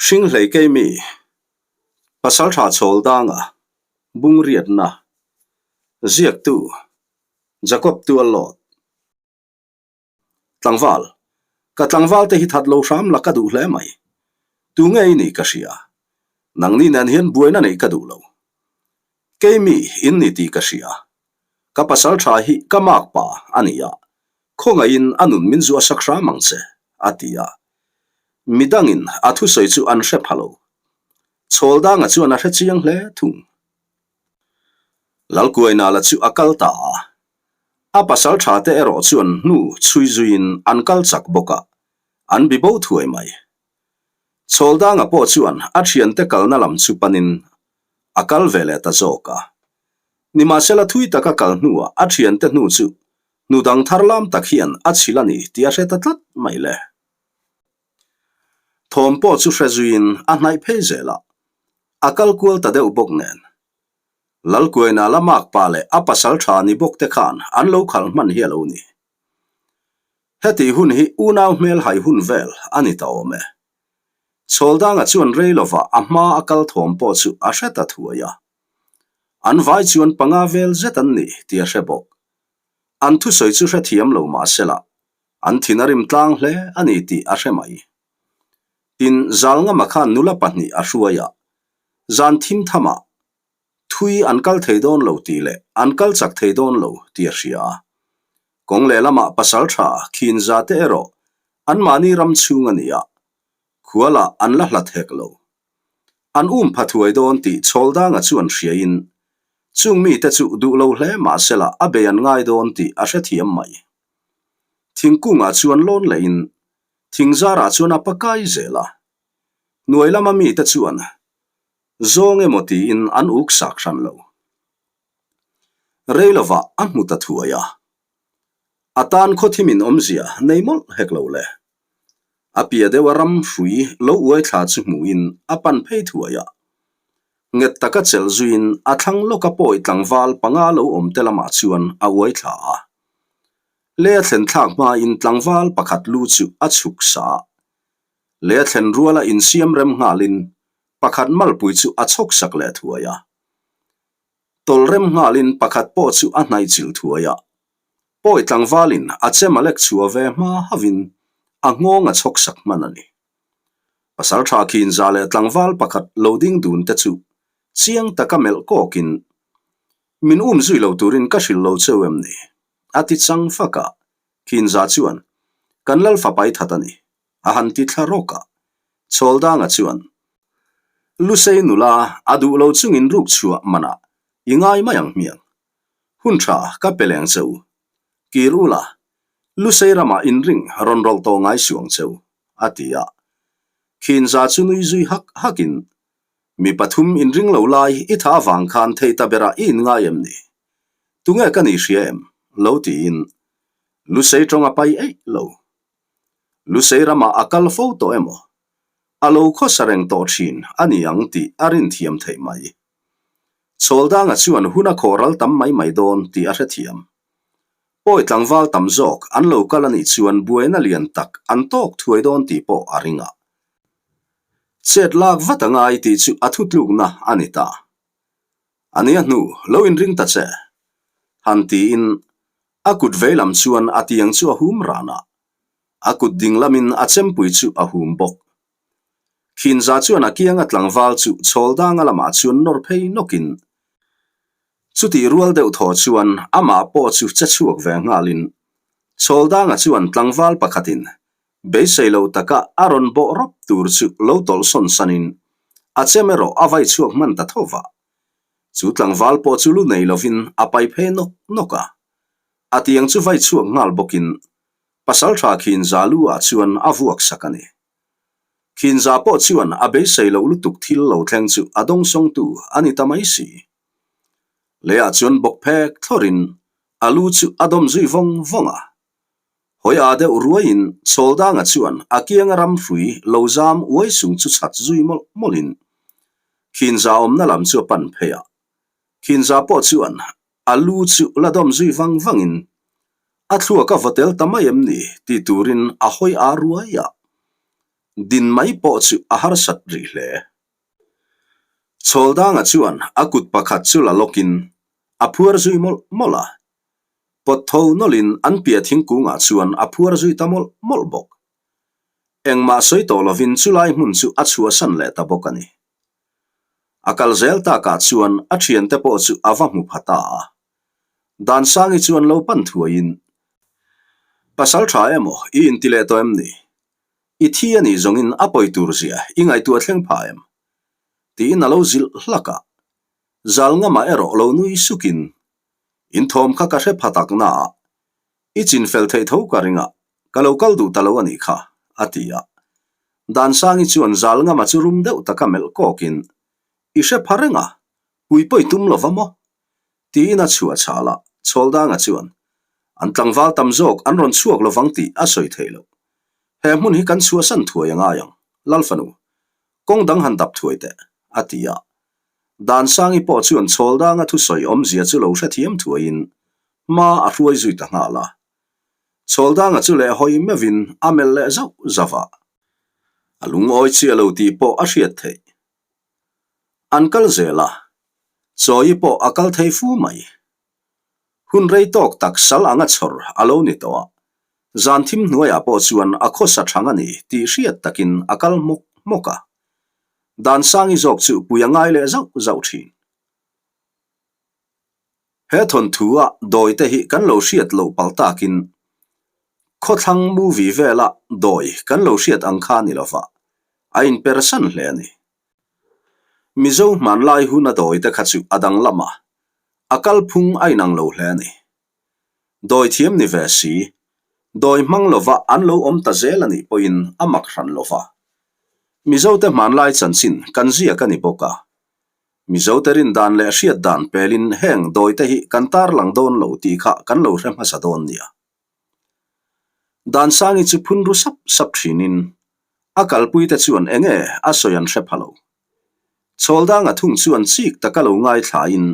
Hringhlei Keimi, Pasaltha Chhawldanga, Bungriatna, Ziaktu, Jacob Tuallawt. Tlangval, Ka tlangval te hi that lo hram la ka duh hle mai. Tu nge i nih ka hria. Nangni nen hian buaina neih ka duh lo. Keimi in ni tih ka hria. Ka pasal tha hi ka mak pa a ni a, khawngaihin a nun min zuah sak hram ang che, a ti a. Midangin a thusawi chu an hre pha lo. Chhawldanga chuan a hre chiang hle thung. Lalkuainala chu a kal ta a. A pasal tha te erawh chuan hnu chhui zuiin an kal chak bawk a, an bi bo thuai mai. Chhawldanga pawh chuan a thiante kalna lam chu panin a kal ve leh ta zawk a. Nimahsela thui taka kal hnuah a thiante hnu chu hnu dang thar lam tak hian a chhil a ni tih a hre ta tlat mai le. Thawm pawh chu hre zuiin a hnaih phei zel a, a kal kual ta deuh bawk nen. Lalkuaina la mak pa leh a pasal tha ni bawk te khan an lo khalh hman hi a lo ni. Hetih hun hi unau hmel hai hun vel a ni ta awm e. Chhawldanga chuan rei lovah a hma a kal thawm pawh chu a hre ta thuai a. An vai chuan panga vel zet an ni tih a hre bawk. An thusawi chu hrethiam lo mah sela, an thin a rim tlang hle a ni tih a hre mai. Tin, Zalngama khan nula pahnih a hruai a, zan thim thamah thui an kal thei dawn lo tih leh an kal chak thei dawn lo tih a hria a. Kawng lehlamah pasal tha khin za te erawh anmahni ram chhung a ni a, khualah an la hlat hek lo. An um pha thuai dawn tih Chhawldanga chuan hriain chung mite chu duh lo hle mah sela a bei an ngai dawn tih a hrethiam mai. Thingkungah chuan lawn lehin thingzarah chuan a pakai zel a. Hnuai lama mite chuan zawng emaw tiin an uk sak hran lo. Rei lovah a hmu ta thuai a. A tan khawthimin awmzia nei mawlh hek lo le. A pia deuha ram hrui lo uai thla chu hmuhin a pan phei thuai a. Nghet taka chelh zuiin a thlang lawka pawi tlangval panga lo awm te lamah chuan a uai thla a. Lei a thlen thlak hmain tlangval pakhat lu chu a chhuk sa a. Lei a thlen ruala insiam rem nghalin pakhat malpui chu a chhawk sak leh thuai a. Tawlh rem nghalin pakhat pawh chu a hnaih chilh thuai a. Pawi tlangvalin a chem a lek chhuah ve hma hauhin a nghawng a chhawk sak hman a ni. Pasal tha khin za leh tlangval pakhat lo ding dun te chu chiang taka melh kawkin, Min um zui lo turin ka hrilh lo cheu em ni? a ti chang fak a. Khin za chuan, Kan lal fapai that a ni, a han ti thla rawk a. Chhawldanga chuan, Lusei nula a duh lo chungin ruk chhuah manah i ngai mai ang hmiang. Hun tha ka pe leng che u. Kir ula, Lusei ramah inring rawn rawlh tawh ngai suang che u, a ti a. Khinza chu nui zui hak hakin, Mi pathum inring lo lai i tha avang khan thei ta berah i inngai em ni? Tunge ka ni hria em? lo tiin Lusei tawng a pai eih lo. Lusei ramah a kal fo tawh emaw? A lo khawsa reng tawh thin a ni ang tih a rinthiam theih mai. Chhawldanga chuan hun a khawh ral tam mai mai dawn tih a hrethiam. Pawi tlangval tam zawk an lo kal a nih chuan buaina lian tak an tawk thuai dawn tih pawh a ring a. Chet lak vat a ngai tih chu a thutlukna a ni ta. A nia hnu lo inring ta che. Han tiin a kut veilam chuan a tiang chu a hum ran a. A kut ding lamin a chempui chu a hum bawk. Khinza chuan a kianga tlangval chu chhawldanga lamah chuan nawr phei nawkin chutih rual deuh thaw chuan amah pawh chu che chhuak ve nghalin chhawldanga chuan tlangval pakhatin beisei lo taka a rawn bawh rawp tur chu lo tawlh sawn sanin a chem erawh a vai chhuak hman ta tho va. Chu tlangval pawh chu lu nei lovin a pai phei nawk nawk a. A tiang chu vai chhuak nghal bawkin Pasaltha Khinza lu ah chuan a vuak sak a ni. Khinza pawh chuan a beisei loh lutuk thil lo thleng chu a dawngsawngtu a ni ta mai si. Leiah chuan bawk phek thlawrin a lu chu a dawm zui vawng vawng a. Hawi a deuh ruaiin Chhawldanga chuan a kianga ram hrui lo zam uai sung chu chhat zui mawlh mawlhin Khinza awmna lam chu a pan phei a. Khinza pawh chuan A lu chu la dawm zui vang vangin a thluak a vaw tel ta mai em ni tih turin a hawi a ruai a. Din mai pawh chu a harsat rih hle. Chhawldanga chuan a kut pakhat chu la lawkin a phuar zui mawlh mawlh a. Pawt tho nawlhin an piah thingkungah chuan a phuar zui ta mawlh mawlh bawk. Engmah sawi tawh lovin chulai hmun chu a chhuahsan leh ta bawk a ni. A kal zel takah chuan a thiante pawh chu a va hmu pha ta a. Dansangi chuan lo pan thuaiin, Pasal tha emaw i inti leh tawh em ni? I thi a nih zawngin a pawi tur zia i ngaihtuah thleng pha em? Tiin a lo zilh hlak a. Zal ngamah erawh lo nui sukin, In thawm kha ka hre pha tak naah I chinfel theih tho ka ring a, ka lo kal duh ta lo a nih kha, a ti a. Dansangi chuan Zalngama chu rum deuh taka melh kawkin, I hre pha reng a, pui pawi tum lo va maw? Tiin a chhuah chhal a, Chhawldanga chuan, An tlangval tam zawk an rawn chhuak lo vang tih a sawi theih loh. He hmun hi kan chhuahsan thuai a ngai ang, Lalfanu. Kawng dang han dap thuai teh, a ti a. Dansangi pawh chuan Chhawldanga thusawi awmzia chu lo hrethiam thuaiin hma a hruai zui ta nghal a. Chhawldanga chu leh hawi meuhin a melh leh zauh zauh a. A lungawi chiah lo tih pawh a hriat theih. An kal zel a, Chawi pawh a kal thei fu mai. Hun rei tawk tak sal anga chhawr a lo ni tawh a, zan thim hnuaiah pawh chuan a khawsa thang a ni tih hriat takin a kal hmawk hmawk a. Dansangi zawk chu pui a ngai leh zauh zauh thin. He thawnthu-a dawi te hi kan lo hriat loh pal takin khawthlang movie vela dawi kan lo hriat ang kha ni lova, a inpersan hle a ni. Mizo hmanlai huna dawi te kha chu a danglam a, a kalphung a inang lo hle a ni. Dawi thiam ni ve si, dawi hmang lova an lo awm ta zel a nih pawhin a mak hran lova. Mizote hmanlai chanchin kan ziak a ni bawk a, Mizote rin dan leh hriat dan pelin heng dawite hi kan tarlang dawn lo tih kha kan lo hre hmasa dawn nia. Dansangi chu phun ru sap sap thinin a kalpuite chuan enge a sawi an hre pha lo. Chhawldanga thung chuan chik taka lo ngaithlain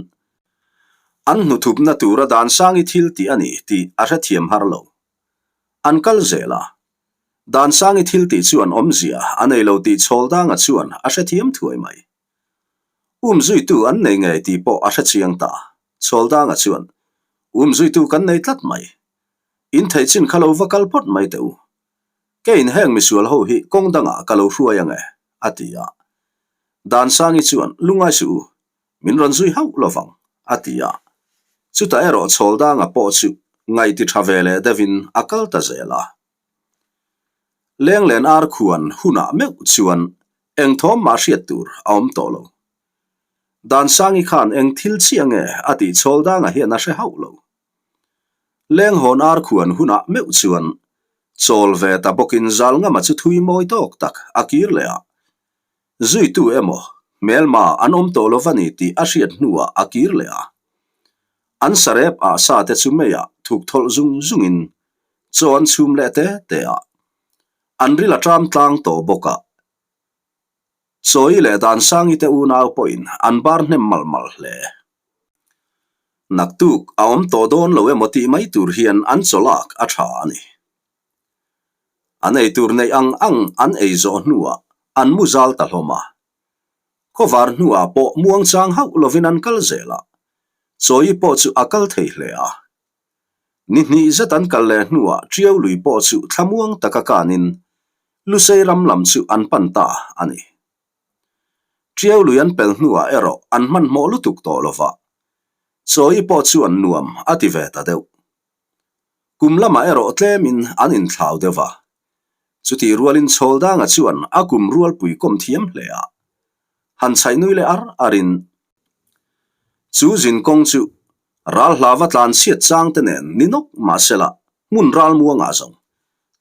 an hnuthupna tura Dansangi thil tih a ni tih a hrethiam har lo. An kal zel a, Dansangi thil tih chuan awmzia a nei lo tih Chhawldanga chuan a hrethiam thuai mai. Um zuitu an nei ngei tih pawh a hre chiang ta. Chhawldanga chuan, Um zuitu kan nei tlat mai. In theih chin kha lo va kal phawt mai teh u. Keiin heng misual ho hi kawng dangah ka lo hruai ang e, a ti a. Dansangi chuan, Lungai suh u, min rawn zui hauh lo vang, a ti a. Chutah erawh Chhawldanga pawh chu ngaih ti tha ve leh deuhin a kal ta zel a. Lenglen ar khuan hunah meuh chuan eng thawm mah hriat tur a awm tawh lo. Dansangi khan eng thil chiah nge a tih chhawl dangah hian a hre hauh lo. Lenghawn ar khuan hunah meuh chuan chawl ve ta bawkin Zalngama chu thui mawi tawk tak a kir leh a. Zuitu emaw hmelma an awm tawh lo va ni tih a hriat hnuah a kir leh a. An sarep ah sa te chu meiah thuk thawlh zung zungin chaw an chhum leh te te a, an ril a ṭam tlang tawh bawk a. Chawi leh Dansangi te unau pawhin an bar hnem malh malh hle. Naktuk a awm tawh dawn lo emaw tih mai tur hian an chaw lak a ṭha a ni. An ei tur neih ang ang an ei zawh hnuah an mu zal ta hlawm a. Khawvar hnuah pawh muangchang hauh lovin an kal zel a, Chawi pawh chu a kal thei hle a. Ni hnih zet an kal leh hnuah Ṭiau lui pawh chu thlamuang taka kanin Lusei ram lam chu an pan ta a ni. Ṭiau lui an pel hnuah erawh an hmanhmawh lutuk tawh lova, Chawi pawh chuan nuam a ti ve ta deuh. Kum lamah erawh tlemin an inthlau deuh a, chutih rualin Chhawldanga chuan a kum rualpui kawm thiam hle a, han chhaih nui leh ar arin chu zin kawng chu Ral hlava tlan chhiat chang te nen ni nawk mah sela hmun ral muangah zawng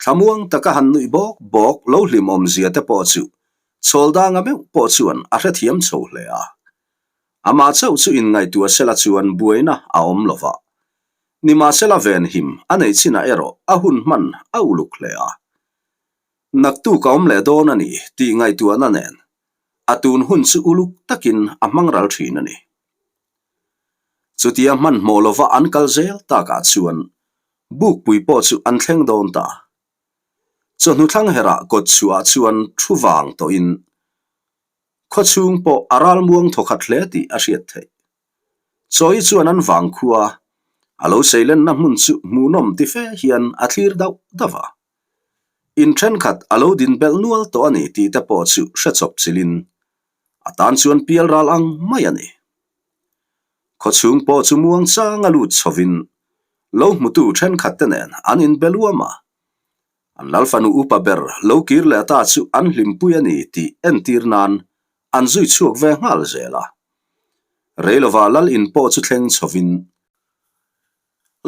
thlamuang taka han nuih bawk bawk lo hlim awmzia te pawh chu Chhawldanga meuh pawh chuan a hrethiam chho hle a. Amah chauh chu inngaihtuah sela chuan buaina a awm lo va. Nimahsela venhim a neih chinah erawh a hun hman a uluk hle a. Naktuk a awm leh dawn a ni tih ngaihtuahna nen a tun hun chu uluk takin a hmang ral thin a ni. Chutia hmanhmawh lova an kal zel takah chuan bukpui pawh chu an thleng dawn ta. Chawhnu thlang herah kawt chhuah chuan thu vang tawhin khaw chhung pawh a ral muang thawkhat hle tih a hriat theih. Chawi chuan an vang khua a lo seilenna hmun chu hmuhnawm ti fe hian a thlir dauh dauh a. In thenkhat a lo din belh nual tawh a ni tih te pawh chu hre chawp chilhin a tan chuan pial ral ang mai a ni. Khaw chhung pawh chu muang chang a lut chhovin lo hmutu thenkhat te nen an inbe luam a. An Lalfanu upa ber lo kir leh ta chu an hlimpui a ni tih entir nan an zui chhuak ve nghal zel a. Reilova Lal in pawh chu thleng chhovin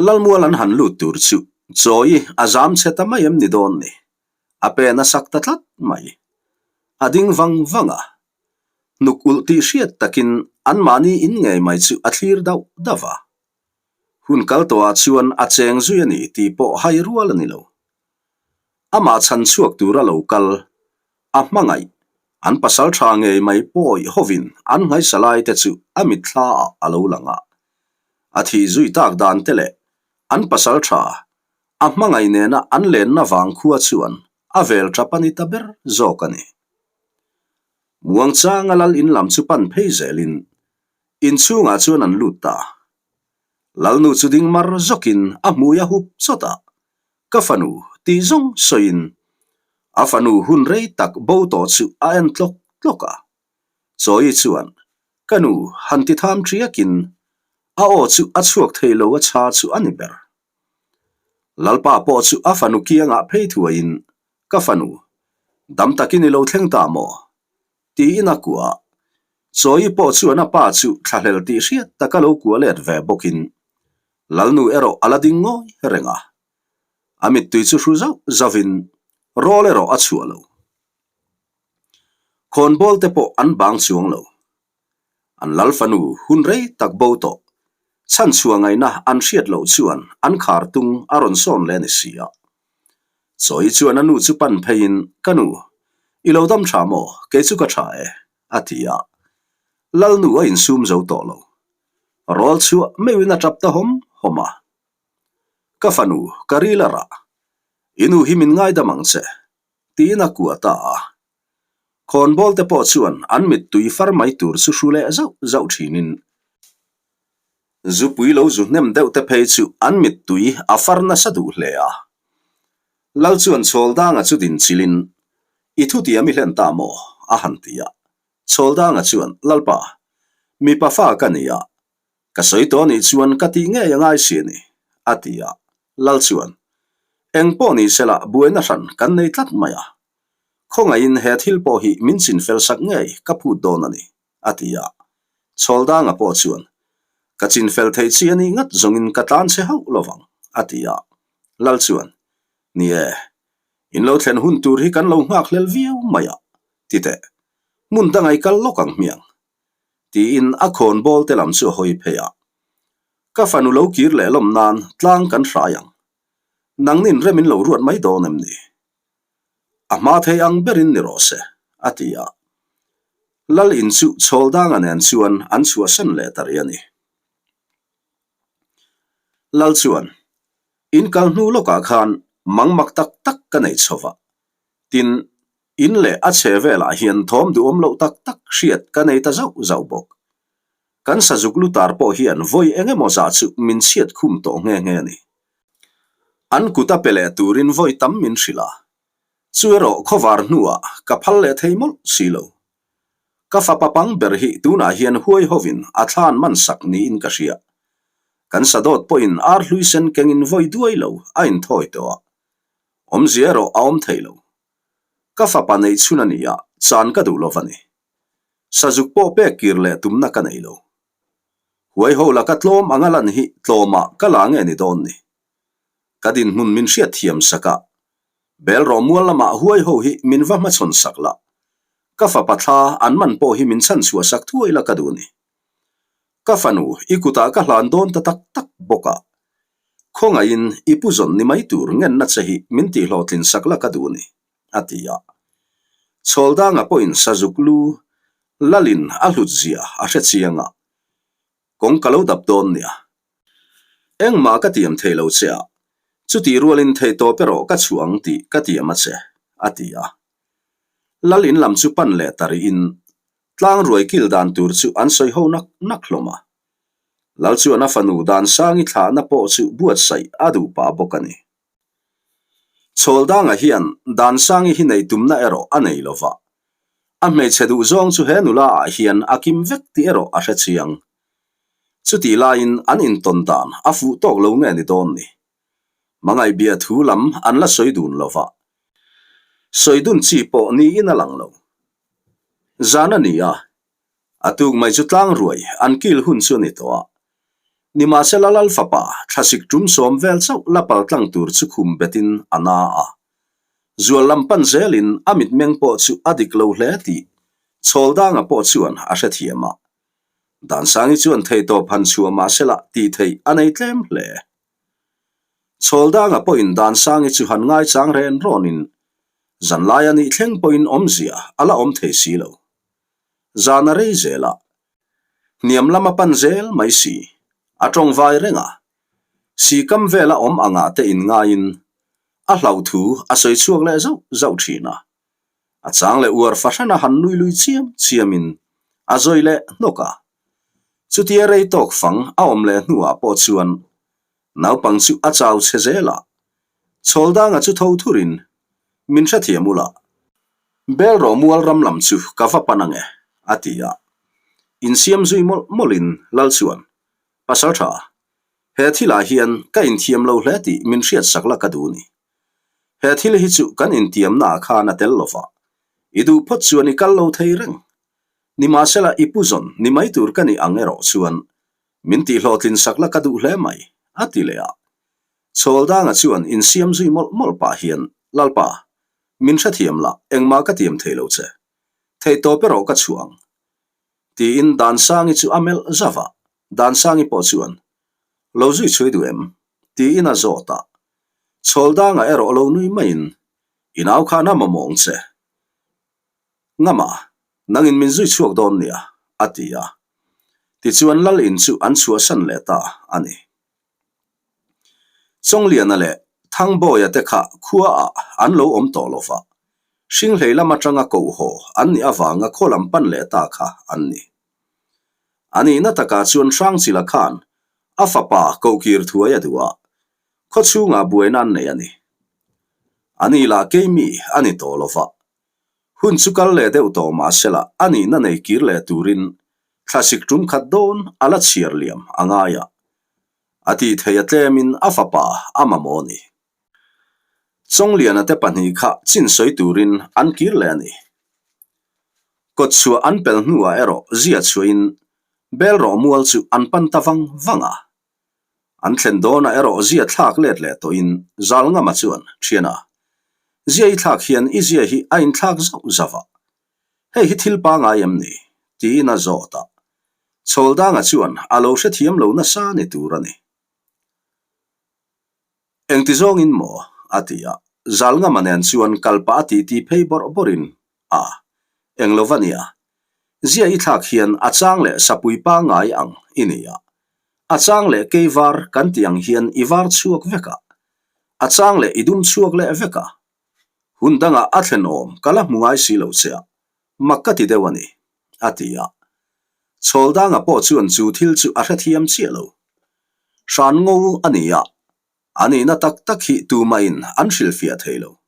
Lalmual an han lut tur chu chawi a zam chhe ta mai em ni dawn ni? A pen a sak ta tlat mai. A ding vang vang a. Hnuk ulh tih hriat takin anmahni in ngei mai chu a thlir dauh dauh a. Hun kal tawhah chuan a cheng zui a ni tih pawh hai rual a ni lo. Amah chhan chhuak tura lo kal, a hmangaih, an pasal tha ngei mai pawi hovin an nghaisa lai te chu a mitthla ah a lo lang a. A thih zui tak dan te leh an pasal tha, a hmangaih nena an lenna vang khua chuan a vel tap a ni ta ber zawk a ni. Muangchanga lal in lam chu pan phei zelin Inchhungah chuan an lut ta. Lalnu chu ding mar zawkin a hmui a hup chawt a, Ka fanu tih zawng sawiin a fanu hun rei tak bo tawh chu a en tlawk tlawk a. Chawi chuan ka nu han ti tham ṭiakin a aw chu a chhuak thei lo a chha chu a ni ber. Lalpa pawh chu a fanu kiangah phei thuaiin Ka fanu, dam takin i lo thleng ta maw? Tiin a kuah a. Chawi pawh chuan a pa chu thlahlel tih hriat taka lo kuah let ve bawkin Lalnu erawh a la ding ngawi reng a. A mittui chu hru zauh zauhin rawl erawh a chhuah lo. Khawnbawl te pawh an bang chuang lo. An lal fanu hun rei tak bo tawh. Chhanchhuah ngaihna an hriat loh chuan an khar tung a rawn sawn leh a ni si a. Chawi chuan a nu chu pan pheiin, Ka nu, i lo dam tha maw? Kei chu ka tha e, a ti a. Lalnu a insum zo tawh lo. Rawl chhuah meuhin a tap ta hawm hawm a. Ka fanu, ka ril a rah. I nu hi min ngaidam ang che, tiin a kuah ta a. Khawnbawl te pawh chuan an mittui far mai tur chu hru leh zauh zauh thinin zupui lo zu hnem deuh te phei chu an mittui a far nasa duh hle a. Lal chuan Chhawldanga chu din chilin, I thutiam i hlen ta maw? a han ti a. Chhawldanga chuan, Lalpa, mipa fa ka ni a, Ka sawi tawh nih chuan ka tih ngei a ngai si a ni, a ti a. Lal chuan, Eng pawh ni sela buaina hran kan nei tlat mai a. Khawngaihin he thil pawh hi min chinfel sak ngei ka phut dawn a ni, a ti a. Chhawldanga pawh chuan, Ka chinfel theih chi a nih ngat zawngin ka tlan che hauh lo vang, a ti a. Lal chuan, Ni e, in lo thlen hun tur hi kan lo nghak hlel viau mai a, ti teh. Hmun danga i kal lawk ang hmiang, Tiin a khawnbawl te lam chu a hawi phei a. Ka fanu lo kir leh lawm nan tlang kan hrai ang. Nangnin rem in lo ruat mai dawn em ni? A hma thei ang berin ni rawh se, a ti a. Lal in chu Chhawldanga nen chuan an chhuahsan leh ta rih a ni. Lal chuan, In kal hnu lawkah khan mangmak tak tak ka nei chho va. Tin, In leh a chhe velah hian thawm duhawm loh tak tak hriat ka nei ta zauh zauh bawk. Kan sazuk lutar pawh hian vawi eng emaw zah chu min chhiat khum tawh nghe nghe a ni. An kut a pe leh turin vawi tam min hrilh a, chu erawh khawvar hnuah ka phal leh thei mawlh si lo. Ka fapa pang ber hi tunah hian huai hovin a thlan man sak niin ka hria. Kan sadawt pawhin ar hlui sen kengin vawi duai lo a inthawi tawh a, awmzia erawh a awm thei lo. Ka fapa neih chhun a ni a, chan ka duh lo va ni. Sazuk pawh pek kir leh tumna ka nei lo. Huai ho laka tlawm anga lan hi tlawmah ka la nge ni dawn ni. Ka dinhmun min hriat thiam sak a, bel rawh mual lamah huai ho hi min va hmachhawn sak la. Ka fapa thla an man pawh hi min chhanchhuah sak thuai la ka duh ni. Ka fanu i kutah ka hlan dawn ta tak tak bawk a, Khawngaihin i pu zawn ni mai tur ngenna che hi min tihhlawhtlin sak la ka duh ni, a ti a. Chhawldanga pawhin sazuk lu lalin a hlut zia a hre chiang a, Kawng ka lo dap dawn nia. Engmah ka tiam thei lo che a. Chutih rualin theihtawp erawh ka chhuah ang tih ka tiam a che, a ti a. Lal in lam chu pan leh ta rihin tlang ruai kil dan tur chu an sawi ho nak nak hlawm a. Lal chuan a fanu Dansangi thlahna pawh chu buatsaih a duh pah bawk a ni. Chhawldanga hian Dansangi hi neih tumna erawh a nei lo va. A hmeichhe duh zawng chu he nula ah hian a kim vek tih erawh a hre chiang. Chutih laiin an intawn dan a fuh tawk lo nge ni dawn ni. Hmangaihbia thu lam an la sawi dun lo va. Sawi dun chi pawh niin a lang lo. Zan a ni a, A tuk mai chu tlang ruai an kil hun chu a ni tawh a. Nimahsela Lal fapa thlasik tum sawm vel chauh la pal tlang tur chu khum betin a na a. Zual lam pan zelin a mitmeng pawh chu a dik lo hle tih Chhawldanga pawh chuan a hrethiam a. Dansangi chuan theihtawp han chhuah mahsela tih theih a nei tlem hle. Chhawldanga pawhin Dansangi chu han ngaichang ren rawnin zanlai a nih thleng pawhin awmzia a la awm thei si lo. Zan a rei zel a, hniam lam a pan zel mai si, a tawng vai reng a. Sikam vela awm angah te inngaiin a hlauh thu a sawi chhuak leh zauh zauh thin a. A chang leh uar fahrana han nui lui chiam chiamin a zawi leh hnawk a. Chutia rei tawk fang a awm leh hnuah pawh chuan naupang chu a chau chhe zel a, Chhawldanga chu tho thurin min hrethiam ula. Bel rawh mual ram lam chu ka va pan ang e, a ti a. Insiam zui mawlh mawlhin Lal chuan, Pasal tha, he thilah hian ka inthiam lo hle tih min hriatsak la ka duh ni. He thil hi chu kan intiamnaah khan a tel lo va, i duh phawt chuan i kal lo thei reng. Nimahsela i pu zawn ni mai tur ka nih ang erawh chuan min tihhlawhtlin sak la ka duh hle mai, a ti leh a. Chhawldanga chuan insiam zui mawlh mawlh pah hian, Lalpa, Min hrethiam la, engmah ka tiam thei lo che. Theihtawp erawh ka chhuah ang. Tiin Dansangi chu a melh zauh a, Dansangi pawh chuan, Lo zui chhui duh em? Tiin a zawt a. Chhawldanga erawh lo nui maiin, I nau khan a mamawh ang che. Ngama, nangin min zui chhuak dawn nia, a ti a. Tichuan Lal in chu an chhuahsan leh ta a ni. Chawngliana leh Thangbawia te kha khuaah an lo awm tawh lo va, Hringhlei lam atanga koh haw an nih avanga khaw lam pan leh ta kha an ni. A nihna takah chuan Hrangchila khan a fapa kohkir thuai a duh a, khaw chhungah buaina an nei a ni. A ni lah keimi a ni tawh lo va, hun chu kal leh deuh tawh mahsela a nihna nei kir leh turin thlasik tum khat dawn a la chhiar liam a ngai a. A tih theih a tlemin a fapa a mamawh a ni. Chawngliana te pahnih kha chin sawi turin an kir leh a ni. Kawtchhuah an pel hnuah erawh zia chhuahin bel rawh mual chu an pan ta vang vang a. An thlen dawnah erawh zia thlak let leh tawhin Zalngama chuan, Thiana, zia i thlak hian i zia hi a inthlak zauh zauh a. Hei hi thil pangai em ni? tiin a zawt a. Chhawldanga chuan a lo hrethiam lo nasa ni tur a ni. Engti zawngin maw? a ti a. Zalngama nen chuan kalpah a titi phei bawrh bawrhin a, Eng lo va nia. Zia i thlak hian a chang leh sapui pangai ang i ni a. A chang leh kei var kan tih ang hian i var chhuak vek a. A chang leh i dum chhuak leh vek a. Hun dangah a thlen awm ka la hmu ngai si lo che a, mak ka ti deuh a ni, a ti a. Chhawldanga pawh chuan chu thil chu a hrethiam chiah lo. Hran ngo a ni a, a nihna tak tak hi tumahin an hrilhfiah thei lo.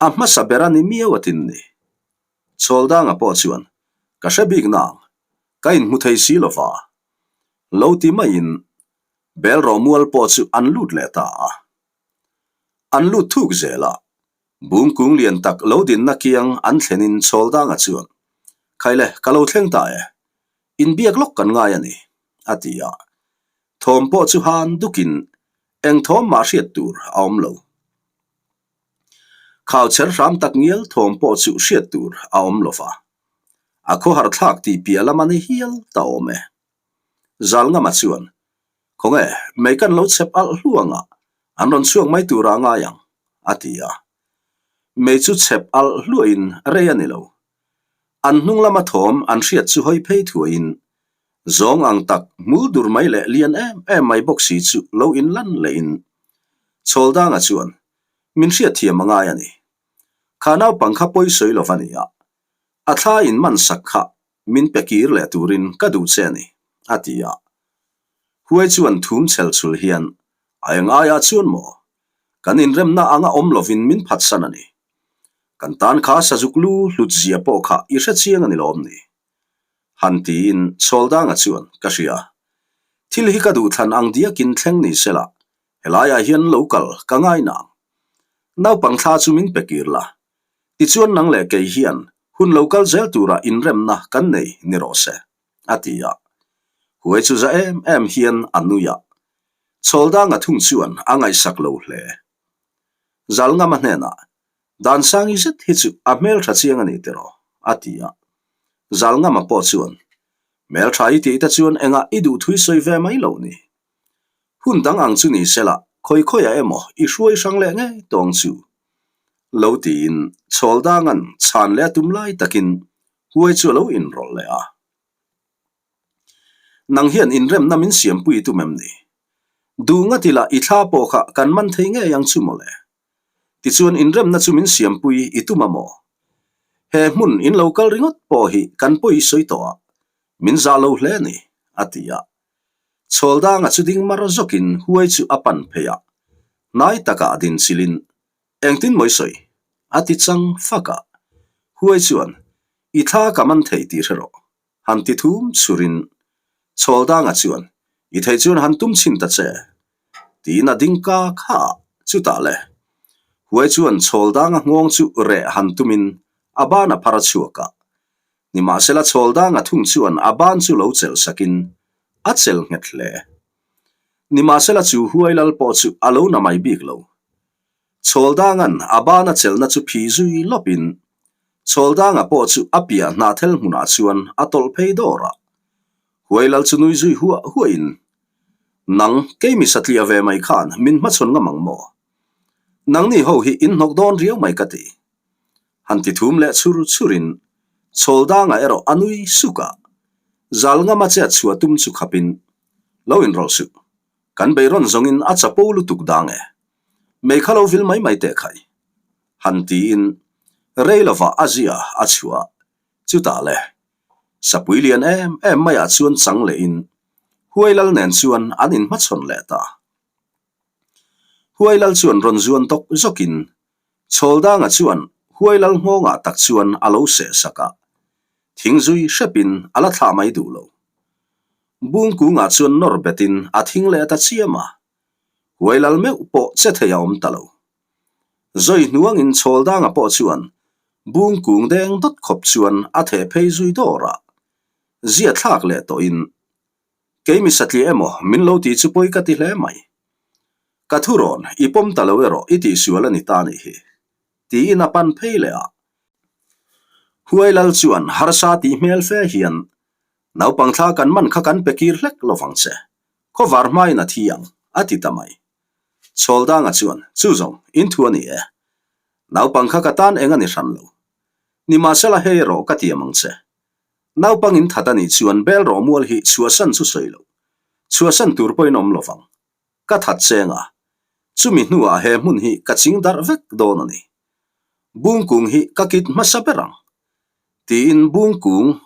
A hmasa ber a ni miau a tin ni. Chhawldanga pawh chuan, Ka hre bik nang, ka inhmu thei si lo va. Lo ti maiin Bel rawhmual pawh chu an lut leh ta a. An lut thuk zel a, bung kung lian tak lo dinna kiang an thlenin Chhawldanga chuan, Khaile, ka lo thleng ta e, inbiak lawk kan ngai a ni, a ti a. Thawm pawh chu han dukin eng thawm mah hriat tur a awm lo. Khau cher hram tak ngial thawm pawh chu hriat tur a awm lo va, a khawhar thlak tih piah lam a ni hial ta awm e. Zalngama chuan, Khawnge, mei kan lo chhep alh hluang a, an rawn chhuak mai tura a ngai ang, a ti a. Mei chu chhep alh hluahin rei a ni lo. An hnung lama thawm an hriat chu hawi phei thuaiin, zawng ang tak hmul dur mai leh lian em em mai bawk si chu lo inlan lehin. Chhawldanga chuan, Min hriatthiam a ngai a ni. Kha naupang kha pawi sawi lo va ni a, a thla in man sak kha min pe kir leh turin ka duh che a ni, a ti a. Huai chuan thum chhel chhul hian, A eng aiah chuan maw? Kan inremna anga awm lovin min phatsan a ni. Kan tan kha sazuk lu hlut zia pawh kha i hre chiang a ni lawm ni? Han tiin Chhawldanga chuan, Ka hria. Thil hi ka duhthlan ang diakin thleng ni sela, helaiah hian lo kal ka ngai nang. Naupang thla chu min pe kir la. Tichuan nang leh kei hian hun lo kal zel tura inremna kan nei ni rawh se, a ti a. Huai chu za em em hian a nui a. Chhawldanga thung chuan a ngaihsak lo hle. Zalngama hnenah, Dansangi zet hi chu a hmeltha chiang a ni tiraw? a ti a. Zalngama pawh chuan, Hmeltha i tih te chuan engah i duh thui sawi ve mai lo ni. Hun dang ang chu ni sela, khawi khawiah emaw i hruai hrang leh ngei tawng chu. Lo tiin Chhawldanga'n chhan leh a tum lai takin huai chu a lo inrawlh leh a. Nang hian inremna min siampui tum em ni? Duh ngat ila i thla pawh kha kan man thei ngei ang chu mawle. Tichuan inremna chu min siampui i tum a maw? He hmun in lo kal ringawt pawh hi kan pawi sawi tawh a, min zah lo hle a ni, a ti a. Chhawldanga chu ding mar zawkin huai chu a pan phei a, hnai takah a din chilin, Engtin mawi sawi? a ti chang fak a. Huai chuan, I thla ka man thei tih hre rawh, han ti thum chhurin Chhawldanga chuan, I thei chuan han tum chhin ta che, tiin a ding ka kha a, chutah le. Huai chuan Chhawldanga nghawng chu reh han tumin a ban a phar a chhuak a. Nimahsela Chhawldanga thung chuan a ban chu lo chelh sakin a chelh nghet hle. Nimahsela chu Huai lal pawh chu a lo na mai bik lo. Chhawldanga'n a bana chelhna chu phih zui lawpin Chhawldanga pawh chu a piah hnahthel hmunah chuan a tawlh phei dawr a. Huailal chu nui zui huah huahin, Nang, keimi satliah ve mai khan min hmachhawn ngam ang maw? Nangni ho hi in hnawk dawn riau mai ka ti. Han ti thum leh chhur chhurin Chhawldanga erawh a nui suk a. Zal ngama chet chhuah tum chu khapin, Lo inrawlh suh. Kan beirawn zawngin a chapo lutuk dang e. Mei kha lo vil mai mai teh khai. Han tiin rei lovah a zia a chhuah chutah le sapui lian em em maiah chuan chang lehin Huai Lal nen chuan an inhmachhawn leh ta. Huai Lal chuan rawn zuan tawk zawkin Chhawldanga chuan Huai Lal nghawngah tak chuan a lo seh sak a, thing zui hrepin a la thlah mai duh lo. Bung kungah chuan nawr betin a thing leh ta chiam a, Huai lal meuh pawh che thei a awm ta lo. Zawi hnuangin Chhawldanga pawh chuan bung kung deng dawt khawp chuan a theh phei zui dawr a, zia thlak leh tawhin, Kei mi satliah emaw min lo tih chu pawi ka ti hle mai. Ka thu rawn, i pawm ta lo erawh i tihsual a ni ta nih hi, tiin a pan phei leh a. Huai lal chuan harsa tih hmel fe hian, Naupang thla kan man kha kan pe kir hlek lovang che. Khawvar hmain a thi ang, a ti ta mai. Chhawldanga chuan, Chu zawng, in thu a ni e. Naupang kha ka tan eng a ni hran lo. Nimahsela hei erawh ka tiam ang che. Naupang in that a nih chuan bel rawh mual hi chhuahsan chu sawi lo. Chhuahsan tur pawhin awm lovang. Ka that cheng a. Chumi hnuah he hmun hi ka ching darh vek dawn a ni. Bungkung hi ka kit hmasa ber ang. Tiin bungkung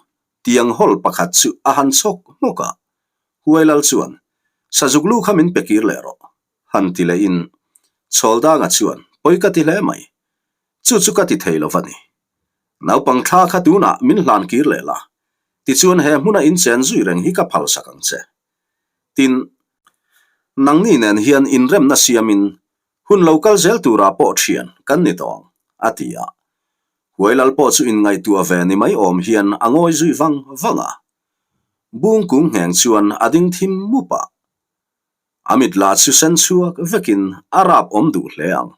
tiang hawl pakhat chu a han chhawk hmawk a. Huailal chuan, Sazuk lu kha min pe kir leh rawh, han ti lehin Chhawldanga chuan, Pawi ka ti hle mai. Chu chu ka ti thei lo va ni. Naupang thla kha tunah min hlan kir leh la, tichuan he hmuna inchen zui reng hi ka phalsak ang che. Tin, nangni nen hian inremna siamin hun lo kal zel turah pawh thian kan ni tawh ang, a ti a. Huailal pawh chu inngaihtuah ve ni mai awm hian a ngawi zui vang vang a. Bung kung ngheng chuan a ding thim mup a. A mit la chu sen chhuak vekin a rap awm duh hle ang.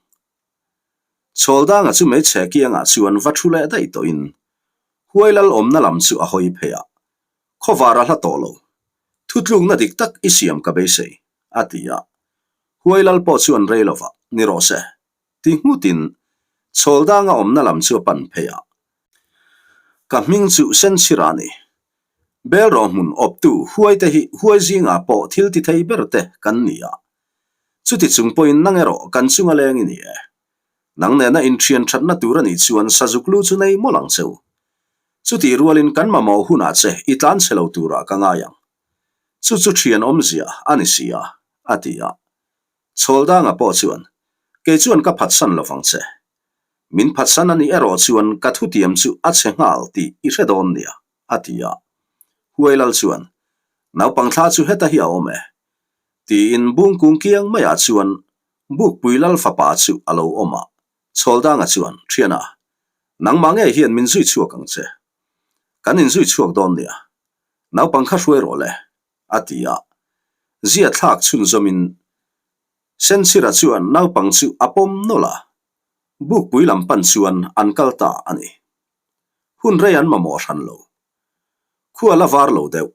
Chhawldanga chu hmeichhe kiangah chuan va thu leh daih tawhin Huailal awmna lam chu a hawi phei a, Khawvar a hla tawh lo. Thutlukna dik tak i siam ka beisei, a ti a. Huailal pawh chuan rei lova, Ni rawh se, ti nghutin Chhawldanga awmna lam chu a pan phei a. Ka hming chu Senchhira a ni. Belrawh hmun awptu huaite hi huai zingah pawh thil ti thei ber te kan ni a. Chuti chung pawhin nang erawh kan chunga leng i ni e. Nang nena inthian thatna tur a nih chuan sazuk lu chu nei mawlh ang che u. Chutih rualin kan mamawh hunah che i tlan chhe lo turah ka ngai ang. Chu chu thian awmzia a ni si a, a ti a. Chhawldanga pawh chuan, Kei chuan ka phatsan lo vang che. Min phatsan a nih erawh chuan ka thutiam chu a chhe nghal tih i hre dawn nia, a ti a. Huailal chuan, Naupang thla chu heta hi a awm e. Tiin bungkung kiang maiah chuan Bukpui Lal fapa chu a lo awm a. Chhawldanga chuan, Thiana, nangmah ngei hian min zui chhuak ang che. Kan inzui chhuak dawn nia. Naupang kha hruai rawh le, a ti a. Zia thlak chhunzawmin Senchira chuan naupang chu a pawm nawlh a, Bukpui lam pan chuan an kal ta a ni. Hun rei an mamawh hran lo. Khua la var lo deuh.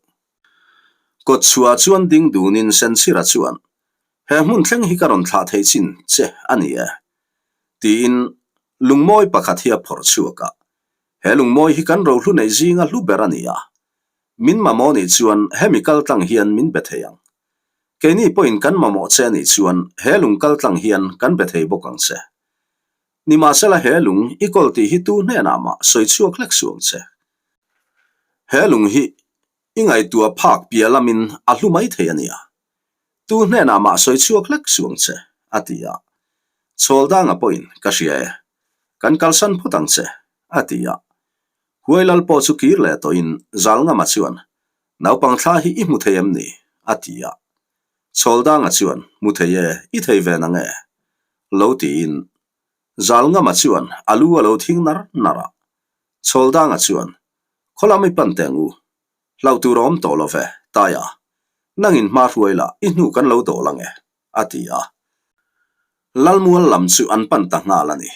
Kawtchhuah chuan ding dunin Senchira chuan, He hmun thleng hi ka rawn thlah thei chin che a ni e, tiin lungmawi pakhat hi a phawrh chhuak a. He lungmawi hi kan rohlu neih zinga hlu ber a ni a. Min mamawh nih chuan hemi kaltlang hian min be thei ang. Keini pawhin kan mamawh che a nih chuan he lung kaltlang hian kan be thei bawk ang che. Nimahsela he lung i kawl tih hi tu hnenah mah sawi chhuak hlek suh ang che. He lung hi i ngaihtuah phak piah lamin a hlu mai thei a nia. Tu hnenah mah sawi chhuak hlek suh ang che, a ti a. Chhawldanga pawhin, Ka hria e. Kan kalsan phawt ang che, a ti a. Huailal pawh chu kir leh tawhin Zalngama chuan, Naupang thla hi i hmu thei em ni? a ti a. Chhawldanga chuan, Hmu thei e, i thei ve nang e? Lo tiin Zalngama chuan a lu a lo thing nar nar a. Chhawldanga chuan, Khaw lam i pan teh ang u. Hlauh tur a awm tawh lo ve, Taia. Nangin hma hruai la, i hnu kan lo dawl ang e, a ti a. Lalmual lam chu an pan ta nghal a ni.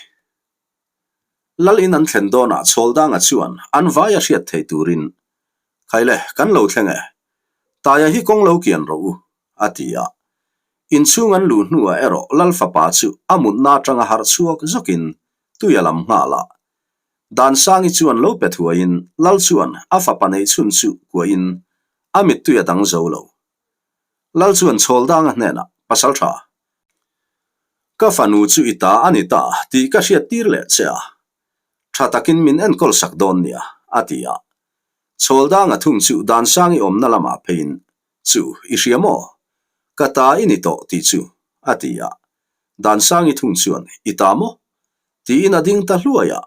Lal in an thlen dawnah Chhawldanga chuan an vai a hriat thei turin, Khaile, kan lo thleng e. Taia hi kawng lo kian rawh u, a ti a. Inchhung an luh hnuah erawh Lal fapa chu a mutna atanga harh chhuak zawkin tui a lam nghal a. Dansangi chuan lo pe thuaiin Lal chuan a fapa neih chhun chu kuahin a mittui a dang zo lo. Lal chuan Chhawldanga hnenah, Pasal tha, ka fanu chu i ta a ni ta tih ka hriat tir leh che a, tha takin min enkawl sak dawn nia, a ti a. Chhawldanga thung chu Dansangi awmna lamah pheiin, Chu, i hria maw? Ka ta i ni tawh tih chu, a ti a. Dansangi thung chuan, I ta maw? Tiin a ding ta hluai a.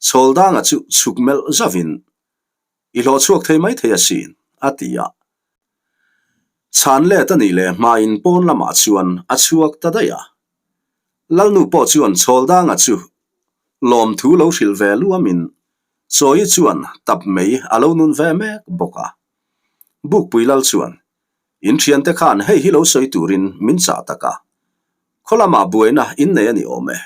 Chhawldanga chu chhuk melh zavin, I hlawh chhuak thei mai thei asin, a ti a. Chhan let a nih leh hmain pawn lamah chuan a chhuak ta daih a. Lalnu pawh chuan Chhawldanga chu lawmthu lo hrilh ve luamin Chawi chuan tap mei a lo nun ve mek bawk a. Bukpui lal chuan, In thiante khan hei hi lo sawi turin min chah tak a. Khaw lamah buaina in nei a ni awm e.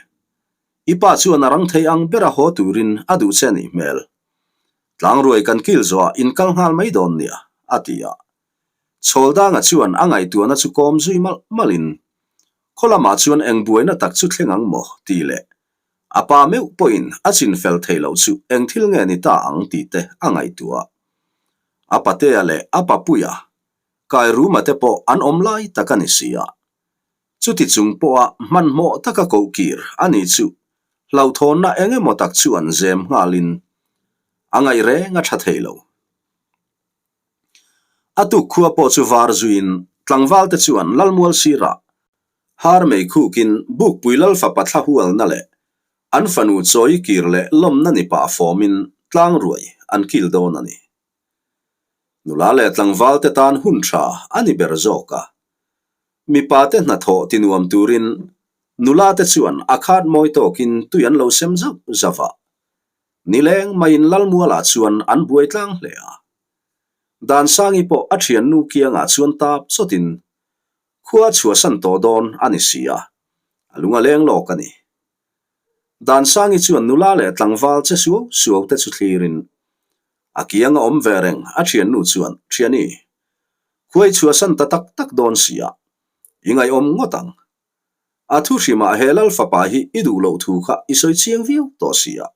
I pa chuan a rang thei ang bera haw turin a duh che a nih hmel. Tlangruai kan kil zawhah in kal nghal mai dawn nia, a ti a. Chhawldanga chuan a ngaihtuahna chu kawm zui malh malhin, Khaw lamah chuan eng buaina tak chu thleng ang maw? tih leh a pa meuh pawhin a chin fel theih loh chu eng thil nge ni ta ang tih te a ngaihtuah. A patea leh a papuia Kairuma te pawh an awm lai tak a ni si a. Chuti chung pawha hmanhmawh taka koh kir a ni chu hlauhthawnna eng emaw tak chu an zem nghalin a ngaih reng a tha thei lo. A tuk khua pawh chu var zuiin tlangvalte chuan Lalmual sirah har mei khukin Bukpui Lal fapa thla hualna leh an fanu chawi kir leh lawmna ni pah fawmin tlangruai an kil dawn a ni. Nula leh tlangvalte tan hun tha a ni ber zawk a. Mipate hnathawh tinuam turin nulate chuan a khat mawi tawkin tui an lo sem zauh zauh a. Nileng maiin Lalmualah chuan an buai tlang hle a. Dansangi pawh a thiannu kiangah chuan tap chawtin khua chhuahsan tawh dawn a ni si a, a lung a leng lawk a ni. Dansangi chuan nula leh tlangval che suau suau te chu thlirin a kiang a awm ve reng a thiannu chuan, Thiani, khua i chhuahsan ta tak tak dawn si a, i ngaihawm ngawt ang. A thu hrimah he Lal fapa hi i duh loh thu kha i sawi chiang viau tawh si a.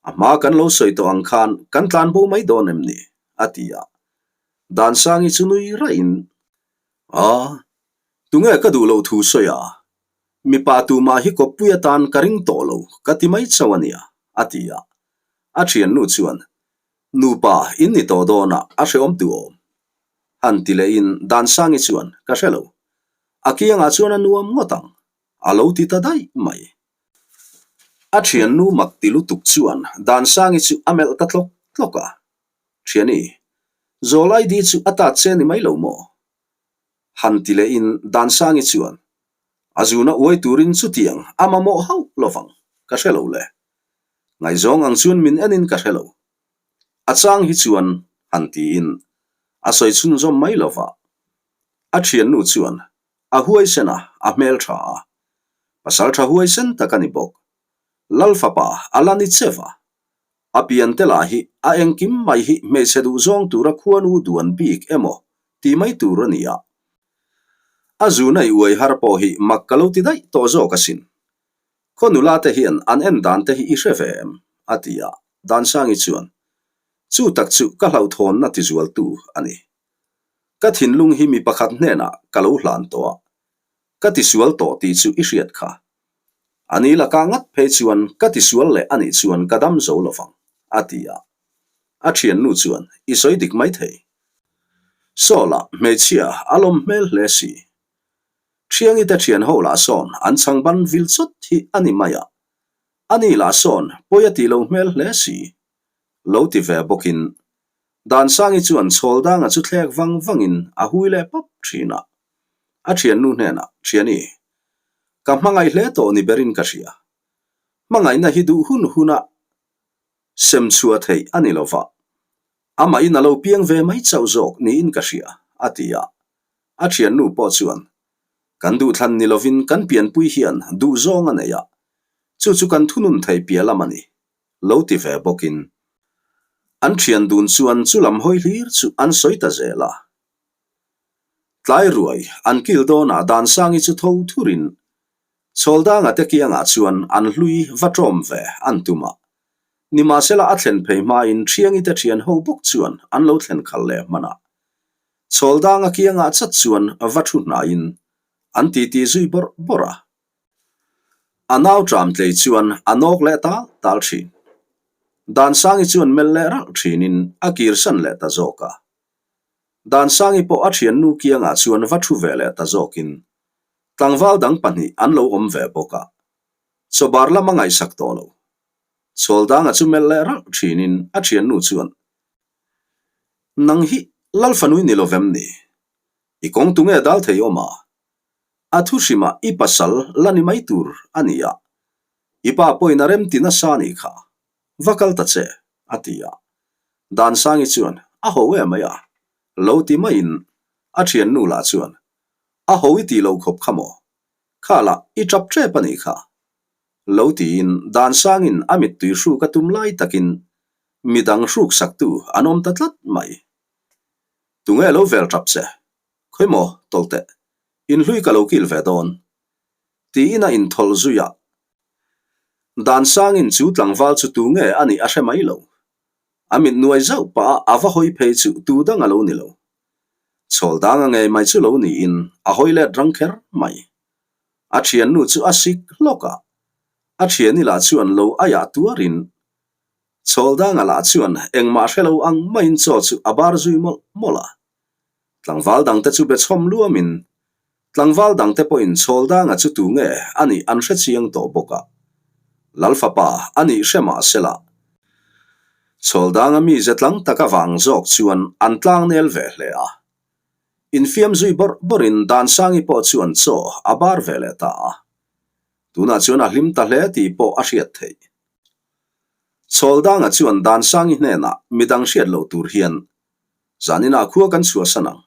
A hma kan lo sawi tawh ang khan kan tlan bo mai dawn em ni? a ti a. Dansangi chu nui raihin, Aw. Tunge ka duh loh thu sawi a, mipa tumah hi kawppui atan ka ring tawh lo ka ti mai chauh a nia, a ti a. A thiannu chuan, Nupa in ni tawh dawn a, a hrehawm tu awm. Han ti lehin Dansangi chuan, Ka hre lo. A kiangah chuan a nuam ngawt ang, a lo ti ta daih mai. A thiannu mak ti lutuk chuan Dansangi chu a melh ta tlawk tlawk a. Thiani, Zawl ID chu a tat che ni mai lo maw? Han ti lehin Dansangi chuan, A zuna uai turin chutiang a mamawh hauh lovang, ka hre lo le. Ngaihzawng ang chuan min enin ka hre lo. A chang hi chuan han tiin a sawi chhunzawm mai lova. A thiannu chuan a huaisen a, a hmel tha a. Pasal tha huaisen tak a ni bawk. Lal fapa a la ni che va. A piante lah hi a engkim mai hi hmeichhe duhzawng tura khuanu duan bik emaw tih mai tur a ni a. A zuna i uai har pawh hi mak ka lo ti daih tawh zawk asin. Khaw nula te hian an en dan te hi i hre ve em? a ti a, Dansangi chuan, Chu tak chu ka hlauhthawnna tizualtu a ni. Ka thinlung hi mi pakhat hnenah ka lo hlan tawh a, ka tisual tawh tih chu i hriat kha. A ni lakah ngat phei chuan ka tisual leh a nih chuan ka dam zo lo vang, a ti a. A thiannu chuan, I sawi dik maithei. Saw lah hmeichhia a lawm hmel hle si. Thiangi te thian ho lah sawn an chhang ban vil chawt hi a ni mai a, a ni lah sawn pawi a tih lo hmel hle si. Lo ti ve bawkin Dansangi chuan Chhawldanga chu thlek vang vangin a hui leh pawp thin a. A thiannu hnenah, Thiani, ka hmangaih hle tawh ni berin ka hria. Hmangaihna hi duh hun huna sem chhuah theih a ni lova, amahin a lo piang ve mai chauh zawk niin ka hria, a ti a. A thiannu pawh chuan, Kan duhthlan ni lovin kan pianpui hian duhzawng a nei a, chu chu kan thunun thei piah lam a ni, lo ti ve bawkin an thian dun chuan chu lam hawi hlir chu an sawi ta zel a. Tlai ruai an kil dawnah Dansangi chu tho thurin Chhawldanga te kiangah chuan an hlui va ṭawm ve an tum a. Nimahsela a thlen phei hmain Thiangi te thian ho bawk chuan an lo thlen khalh leh hman a. Chhawldanga kiangah chat chuan va thu hnaiin an titi zui bawrh bawrh a. A nau ṭam tlei chuan a nawk leh tal tal ṭhin. Dansangi chuan melh leh ralh ṭhinin a kirsan leh ta zawk a. Dansangi pawh a ṭhiannu kiangah chuan va ṭhu ve leh ta zawkin tlangval dang pahnih an lo awm ve bawk a. Chawbar lam a ngaihsak tawh lo. Chhawldanga chu melh leh ralh ṭhinin a ṭhiannu chuan, Nang hi Lalfanui ni lovem ni? I kawng tunge dal thei awm a? A thu hrimah i pasal la ni mai tur a ni a, i pa pawhin a remti nasa a nih kha, va kal ta che, a ti a. Dansangi chuan, A ho em mai a, lo ti maiin a thiannu lah chuan, A ho i tih lo khawp kha maw? Kha lah i tap tep a nih kha, lo tiin Dansangin a mittui hruk a tum lai takin midang hruk saktu an awm ta tlat mai. Tunge lo vel tap che? Khawi maw, tawlh teh, inhlui ka lo kil ve dawn. Tiin a inthawlh zui a. Dansangin chu tlangval chu tu nge a nih a hre mai lo. A mit nuai zauh pah a a va hawi phei chu tu dang a lo ni lo. Chhawl dang a ngei mai chu lo niin a hawi let rang kher mai. A thiannu chu a sik hlawk a. A thiani lah chuan lo aiah tuarin Chhawl danga lah chuan engmah hre lo ang maiin chaw chu a bar zui mawlh mawlh a. Tlangval dangte chu be chhawm luamin tlangval dangte pawhin Chhawldanga chu tu nge a nih an hre chiang tawh bawk a. Lal fapa a nih hre mah sela, Chhawldanga mize tlang tak avang zawk chuan an tlangnel ve hle a. Infiam zui bawrh bawrhin Dansangi pawh chuan chaw a bar ve leh ta a. Tunah chuan a hlim ta hle tih pawh a hriat theih. Chhawldanga chuan Dansangi hnenah midang hriat loh tur hian Zaninah khua kan chhuahsan ang.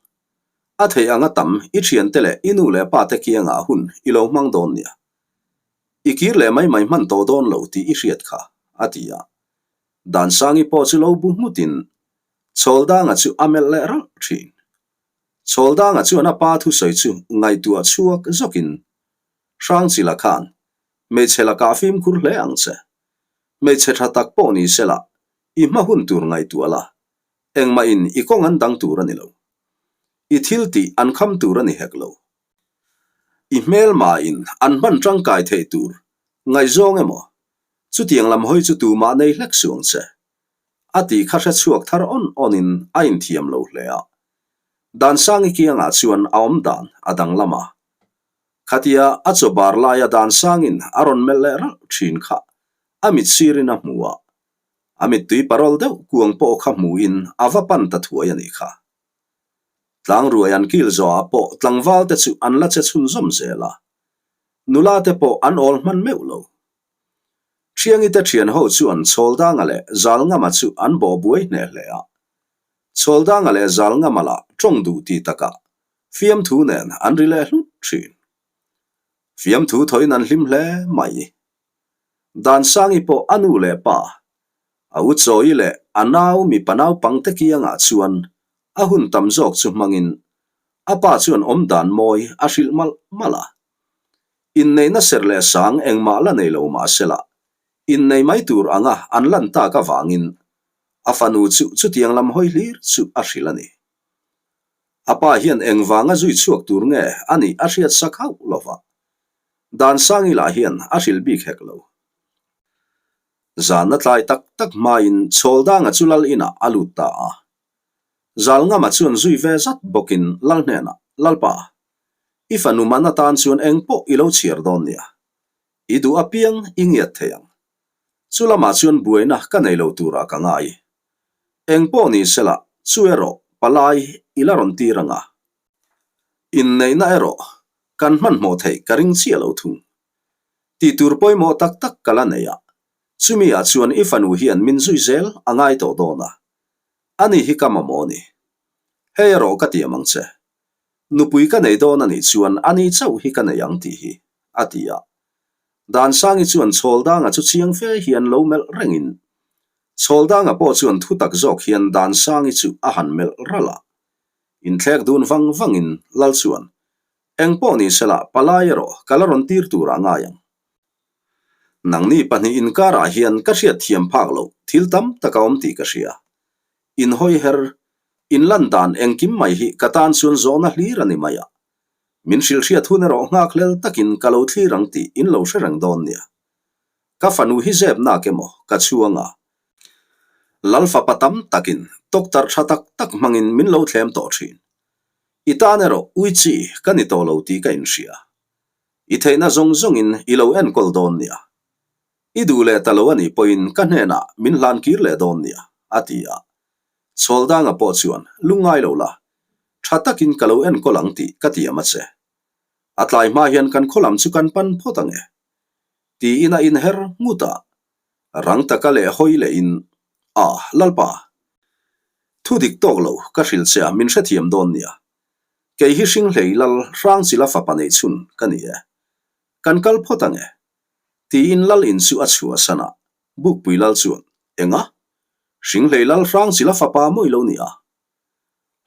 A theih anga tam i thiante leh i nu leh pa te kiangah hun i lo hmang dawn nia. I kir leh mai mai hman tawh dawn lo tih i hriat kha, a ti a. Dansangi pawh chu lo bu nghutin Chhawldanga chu a melh leh ralh thin. Chhawldanga chuan a pa thusawi chu ngaihtuah chhuak zawkin Hrangchila khan hmeichhe lakah fimkhur hle ang che. Hmeichhe tha tak pawh ni sela i hma hun tur ngaihtuah la, Engmahin i kawng an dang tur a ni lo. I thil tih an kham tur a ni hek lo. I hmelmain an hman tangkai theih tur ngaihzawng emaw, chutiang lam hawi chu tumah nei hlek suh ang che. A tih kha hre chhuak thar awn awnin a inthiam lo hle a. Dansangi kiangah chuan a awm dan a danglam a. Khatia a chaw bar laia Dansangin a rawn melh leh ralh thin kha a mit sirin a hmu a. A mittui parawl deuh kuang pawh kha hmuin a va pan ta thuai a nih kha. Tlangruai an kil zawhah pawh tlangval te chu an la che chhunzawm zel a, nula te pawh an awl hman meuh lo. Thiangi te thian ho chuan Chhawldanga leh Zalngama chu an bawh buai hneh hle a. Chhawldanga leh Zalngama lah tawng duh ti takah fiamthu nen an ri leh hlut thin. Fiamthu thawiin an hlim hle mai. Dansangi pawh a nu leh pa A u chawi leh a nau mipa naupangte kiangah chuan a hun tam zawk chu hmangin a pa chuan awmdan mawi a hrilh malh malh a. Inneihna serh leh sang engmah la nei lo mah sela, innei mai tur anga an lan tak avangin a fanu chu chutiang lam hawi hlir chu a hrilh a ni. A pa hian engvanga zui chhuak tur nge a nih a hriat sak hauh lova, Dansangi lah hian a hrilh bik hek lo. Zanna tlai tak tak hmain Chhawldanga chu lal inah a lut ta a. Zalngama chuan zui ve zat bawkin lal hnenah, Lalpa, i fanu man atan chuan eng pawh i lo chhiar dawn nia. I duh apiang i ngiat thei ang. Chu lamah chuan buaina ka nei lo turah ka ngai. Eng pawh ni sela, chu erawh palai i la rawn tir ang a. Inneihna erawh kan hmanhmawh theih ka ring chiah lo thung. Tih tur pawimawh tak tak ka la nei a, chumi ah chuan i fanu hian min zui zel a ngai tawh dawn a, ani hi ka mamawh a ni. Hei erawh ka tiam ang che. Nupui ka nei dawn a nih chuan ani chauh hi ka nei ang tih hi, a ti a. Dansangi chuan Chhawldanga chu chiang fe hian lo melh rengin, Chhawldanga pawh chuan thu tak zawk hian Dansangi chu a han melh ralh a. Inthlek dun vang vangin Lal chuan, Eng pawh ni sela, palai erawh ka la rawn tir turah ngai ang. Nangni pahnih inkarah hian ka hriat thiam phak loh thil tam tak a awm tih ka hria. Inhawi her, inlan dan engkim mai hi ka tan chuan zawhna hlir a ni mai a. Min hrilhhriat hun erawh nghak hlel takin ka lo thlir ang tih in lo hre reng dawn nia. Ka fanu hi zep nak emaw ka chhuang a. Lal fapa tam takin tawktarh tha tak tak hmangin min lo thlem tawh thin. I tan erawh ui chi ka ni tawh lo tih ka inhria. I theihna zawng zawngin i lo enkawl dawn nia. I duh leh ta lo a nih pawhin ka hnenah min hlan kir leh dawn nia, a ti a. Chhawldanga pawh chuan, Lungngai lo la, tha takin ka lo enkawl ang tih ka tiam a che. A tlai hma hian kan khaw lam chu kan pan phawt ang e. Tiin a inher ngut a. Rang taka leh hawi lehin, A, Lalpa! Thu dik tawk lo ka hrilh che a, min hrethiam dawn nia. Kei hi Hringhlei Lal Hrangchila fapa neih chhun ka ni e. Kan kal phawt ang e. Tiin Lal in chu a chhuahsan a, Bukpui Lal chuan, Enga? Hringhlei Lal Hrangchila fapa mawi lo ni a?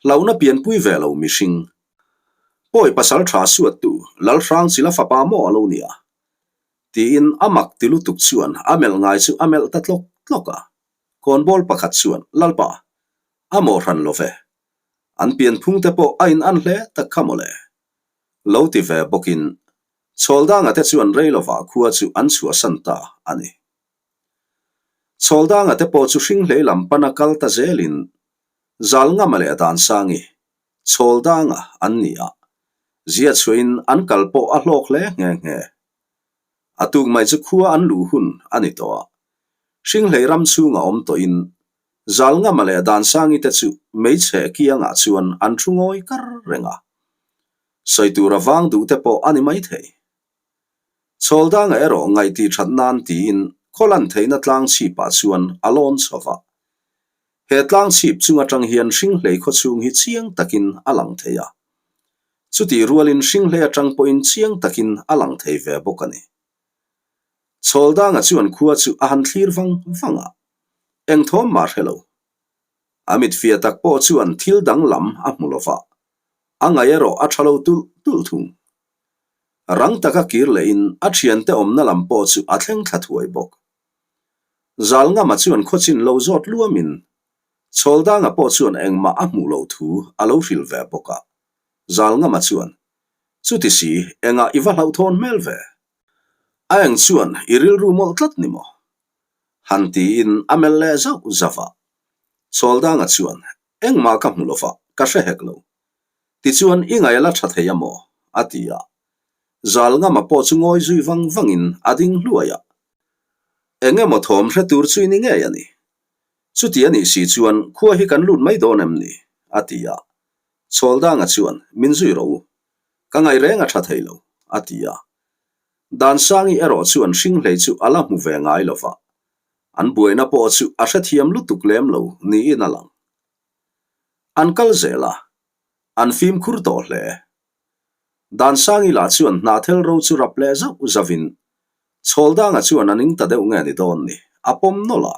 Hlauhna pianpui ve lo mihring. Pawi pasal tha suattu Lal Hrangchila fapa maw a lo ni a? Tiin a mak ti lutuk chuan a melh ngai chu a melh ta tlawk tlawk a. Kawnbawl pakhat chuan, Lalpa, a maw hran lo ve. An pianphung te pawh a in an hle tak kha mawle. Lo ti ve bawkin Chhawldanga te chuan rei lovah khua chu an chhuahsan ta a ni. Chhawldanga te pawh chu hringhlei lam pana kal ta zelin Zalngama leh Dansangi, Chhawldanga an ni a, zia chhuahin an kal pawh a hlawk hle nghe nghe. A tuk mai chu khua an luh hun a ni tawh a, Hringhlei ram chhunga awm tawhin Zalngama leh Dansangi te chu hmeichhe kiangah chuan an thu ngawi kar reng a. Sawi tura vang duh te pawh a ni maithei. Chhawldanga erawh ngaih that nan tiin khawlan theihna tlang chhipah chuan a lawn chho va. He tlang chhip chung atang hian Hringhlei khaw chhung hi chiang takin a lang thei a. Chutih rualin Hringhlei atang pawhin chiang takin a lang thei ve bawk a ni. Chhawldanga chuan khua chu a han thlir vang vang a, eng thawm mah hre lo. A mit fia tak pawh chuan thil danglam a hmu lo va, a ngaih erawh a tha lo tulh tulh thung. Rang taka kir lehin a thiante awmna lam pawh chu a thleng thla thuai bawk. Zalngama chuan khawchin lo zawt luamin Chhawldanga pawh chuan engmah a hmuh loh thu a lo hrilh ve bawk a. Zalngama chuan. Chuti si, engah i va hlauhthawn hmel ve? A eng chuan i rilru mawlh tlat ni maw? Han tiin a melh leh zauh zauh a. Chawldanga chuan, Engmah ka hmu lo va, ka hre hek lo. Tichuan i ngaih a la tha thei a maw? a ti a. Zalngama pawh chu ngawi zui vang vangin a ding hluai a. Eng emaw thawm hre tur chu i ni ngei a ni. Chuti a nih si chuan khua hi kan lut mai dawn em ni? a ti a. Chawldanga chuan, Min zui rawh u. Ka ngaih reng a tha thei lo, a ti a. Dansangi erawh chuan hringhlei chu a la hmu ve ngai lo va. An buaina pawh chu a hrethiam lutuk lem lo niin a lang. An kal zel a, an fimkhur tawh hle. Dansangi lah chuan hnahthel ro chu rap leh zauh zauhin Chhawldanga chuan a ning ta deuh nge ni dawn ni, a pawm nawlh a.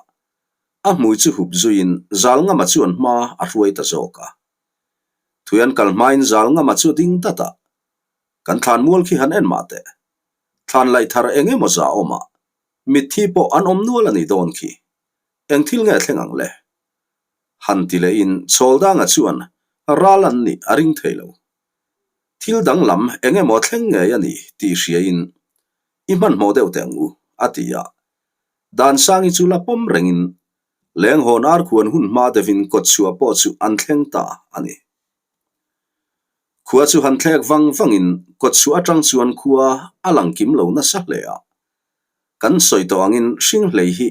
A hmui chu hup zuiin Zalngama chuan hma a hruai ta zawk a. Thui an kal hmain Zalngama chu a ding dat a, Kan thlan mual khi han en mah teh. Thlan laih thar eng emaw za awm a, mitthi pawh an awm nual a ni dawn khi. Eng thil nge thleng ang le? Han ti lehin Chhawldanga chuan ral an nih a ring thei lo. Thil danglam eng emaw thleng ngei a ni tih hriain i hmanhmawh deuh teh ang u, a ti a. Dansangi chu la pawm rengin Lenghawn arkhuan hun hma deuhin kawtchhuah pawh chu an thleng ta a ni. Khua chu han thlek vang vangin kawtchhuah atang chuan khua a lang kim lo nasa hle a. Kan sawi tawh angin Hringhlei hi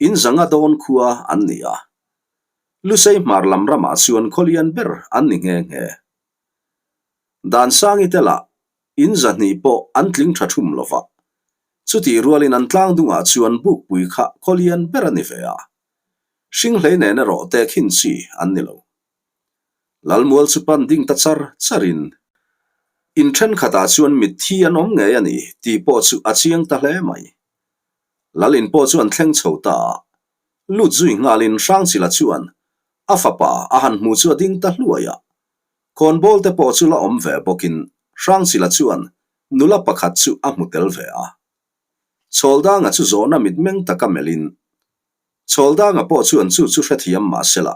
in zanga dawn khua an ni a. Lusei hmar lam ramah chuan khawlian ber an ni nghe nghe. Dansangi te lah in zahnih pawh an tling tha thum lo va. Chutih rualin an tlang dungah chuan bukpui kha khawlian ber a ni ve a. Hringhlei nen erawh tehkhin chi an ni lo. Lalmual chu pan ding ta char charin in thenkhatah chuan mitthi an awm ngei a ni tih pawh chu a chiang ta hle mai. Lal in pawh chu an thleng chho ta a, lut zui nghalin Hrangchila chuan a fapa a han hmu chu a ding ta hluai a. Khawnbawl te pawh chu la awm ve bawkin Hrangchila chuan nula pakhat chu a hmu tel ve a. Chhawldanga chu zawhna mitmeng taka melhin Chhawldanga pawh chuan chu chu hrethiam mah sela,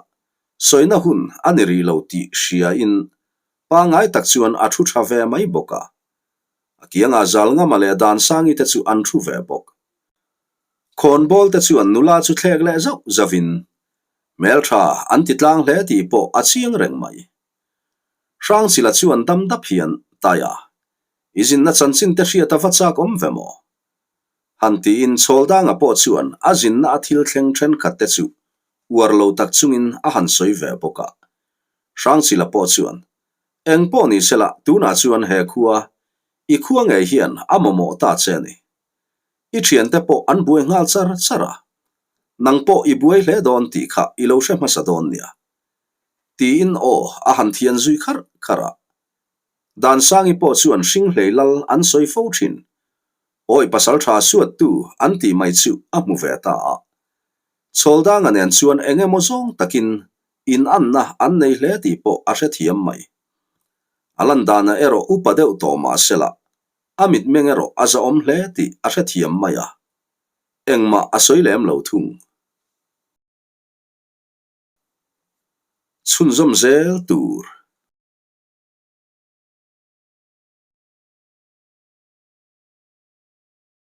sawina hun a ni rih lo tih hriain pangngai tak chuan a thu tha ve mai bawk a. A kiangah Zalngama leh Dansangi te chu an thu ve bawk. Khawnbawl te chuan nula chu thlek leh zauh zauhin hmeltha an ti tlang hle tih pawh a chiang reng mai. Hrangchila chuan dam dap hian, Taia, i zinna chanchin te hriat a va chak awm ve maw? Han tiin Chhawldanga pawh chuan a zinna a thil thleng thenkhat te chu uar lo tak chungin a han sawi ve bawk a. Hrangchila pawh chuan, Eng pawh ni sela tunah chuan he khua, i khua ngei hian a mamawh ta che a ni. I thiante pawh an buai nghal char char a, nang pawh i buai hle dawn tih kha i lo hre hmasa dawn nia. Tiin aw a han thian zui kharh kharh a. Dansangi pawh chuan Hringhlei lal an sawi fo thin. Awi pasal tha suattu an tih mai chu a hmu ve ta a. Chhawldanga nen chuan eng emaw zawng takin inanna an nei hle tih pawh a hrethiam mai. A lan danah erawh upa deuh tawh mah sela, a mitmeng erawh a zahawm hle tih a hrethiam mai a. Engmah a sawi lem lo thung. Chhunzawm zel tur.